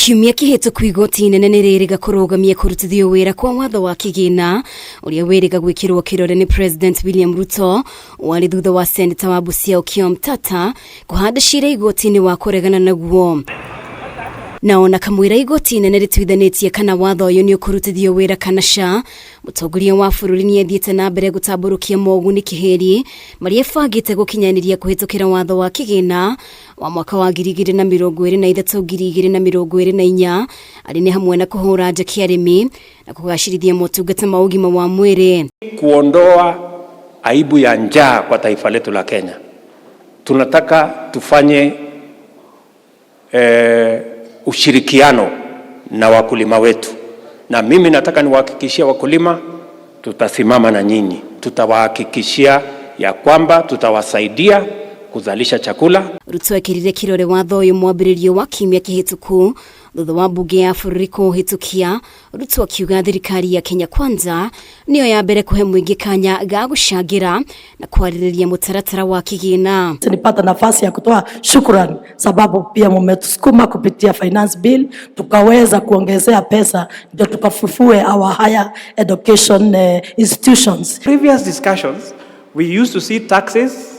Kiumia kĩhĩtũku igoti inene nĩ rĩrĩga kũrũgamia kũrutithio wĩra kwa watho wa kĩgĩna ũrĩa wĩrĩga gwĩkĩrwo kĩrore nĩ President William Ruto, warĩ thutha wa Seneta wa Busia Okiya Omtatah kũhanda cira igoti-inĩ wa kũregana naguo. Na ona kamwĩra igoti inene rĩtuithanĩtie kana watho ũyũ nĩ ũkũrutithio wĩra kana ca, mũtongoria wa bũrũri nĩ athiĩte na mbere gũtambũrũkia moguni kĩhĩri marĩa ebangĩte gũkinyanĩria kũhĩtũkĩra watho wa kĩgĩna wa mwaka wa 2023 2024, arĩ nĩ hamwe na kũhũra njeki arĩmi na kũgacĩrithia motungata ma ũgima wa mwĩrĩ. Kuondoa aibu ya njaa kwa taifa letu la Kenya. Tunataka tufanye ushirikiano na wakulima wetu, na mimi nataka niwahakikishie wakulima tutasimama na nyinyi, tutawahakikishia ya kwamba tutawasaidia kuzalisha chakula. Ruto ekĩrire kĩrore watho ũyũ mwambĩrĩrio wa kiumia kĩhĩtũku thutha wa mbunge ya bũrũri kũũhĩtũkia. Ruto akiuga thirikari ya Kenya Kwanza nĩyo ya mbere kũhe mũingĩ kanya ga gũcangĩra na kwarĩrĩria mũtaratara wa kĩgĩna. Nipata nafasi ya kutoa shukrani sababu pia mumetusukuma kupitia finance bill tukaweza kuongezea pesa ndio tukafufue our higher education institutions. Previous discussions, we used to see taxes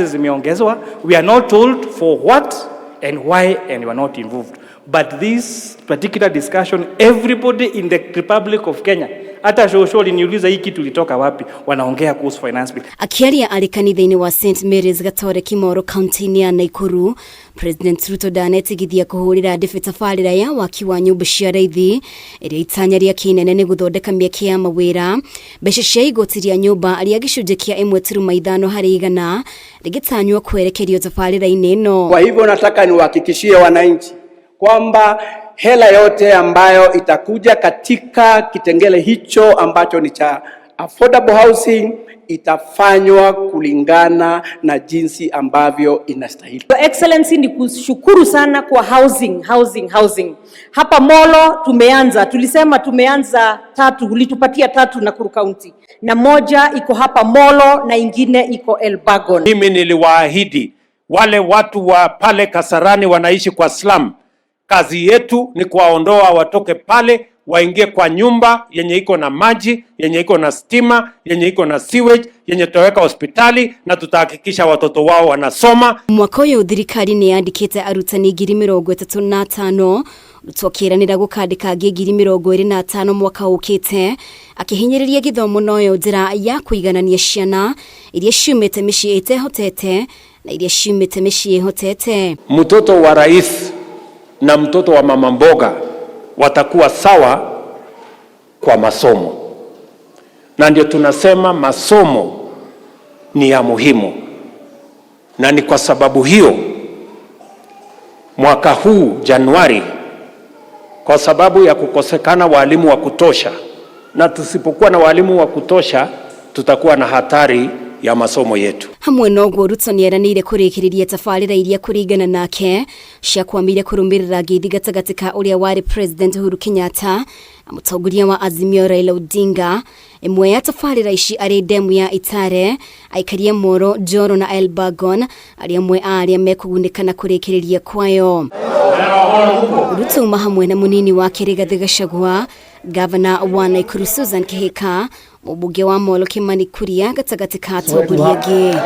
zimeongezwa. We are not told for what and why, and we are not involved. But this particular discussion, everybody in the Republic of Kenya, hata shosho aliniuliza hii kitu ilitoka wapi, wanaongea kuhusu finance bill. Akiaria arĩ kanitha-inĩ wa St Mary's Gatore Kimoro kaunti-inĩ ya Nakuru, President Ruto ndanetigithia kũhũrĩra ndebe tabarĩra ya waki wa nyũmba cia raithi ĩrĩa itanya rĩake inene nĩ gũthondeka mĩeke ya mawĩra. Mbeca cia igoti rĩa nyũmba rĩa gĩcunjĩ kĩa 1.5 harĩ igana rĩgĩtanywo kwerekerio tabarĩra-inĩ ĩno. Kwa hivyo nataka niwahakikishie wananchi kwamba hela yote ambayo itakuja katika kitengele hicho ambacho ni cha affordable housing itafanywa kulingana na jinsi ambavyo inastahili. Your Excellency, ni kushukuru sana kwa housing, housing, housing. Hapa Molo tumeanza, tulisema tumeanza tatu, ulitupatia tatu Nakuru County, na moja iko hapa Molo na ingine iko Elburgon. Mimi niliwaahidi wale watu wa pale Kasarani wanaishi kwa slum, kazi yetu ni kuwaondoa watoke pale waingie kwa nyumba yenye iko na maji, yenye iko na stima, yenye iko na sewage, yenye tutaweka hospitali na tutahakikisha watoto wao wanasoma. Mwaka ũyũ thirikari nĩ yandĩkĩte arutani 35,000. Ruto akĩranĩra gũkandĩka angĩ 25,000 mwaka ũkĩte, akĩhinyĩrĩria gĩthomo noyo njĩra ya kũiganania ciana iria ciumĩte mĩciĩ ĩtehotete na iria ciumĩte mĩciĩ ĩhotete. Mtoto wa rais na mtoto wa mama mboga watakuwa sawa kwa masomo, na ndio tunasema masomo ni ya muhimu, na ni kwa sababu hiyo mwaka huu Januari, kwa sababu ya kukosekana walimu wa kutosha, na tusipokuwa na walimu wa kutosha tutakuwa na hatari ya masomo yetu. Hamwe noguo, Ruto nĩeranĩire kũrĩkĩrĩria tabarĩra iria kũringana nake ciakwamire kũrũmĩrĩra ngeithi gatagatĩ ka ũrĩa warĩ President Uhuru Kenyatta na mũtongoria wa Azimio Raila Odinga. Ĩmwe ya tabarĩra ici arĩ ndemu ya Itare. Aikaria Moro, Njoro na Elburgon arĩa amwe a arĩa mekũgunĩka na kũrĩkĩrĩria kwayo. Ruto uma hamwe na mũnini wake Rigathĩ Gachagua, gavana wa Nakuru Susan Kihika, mũmbunge wa Molo Kimani Kuria gatagatĩ ka atongoria angĩ.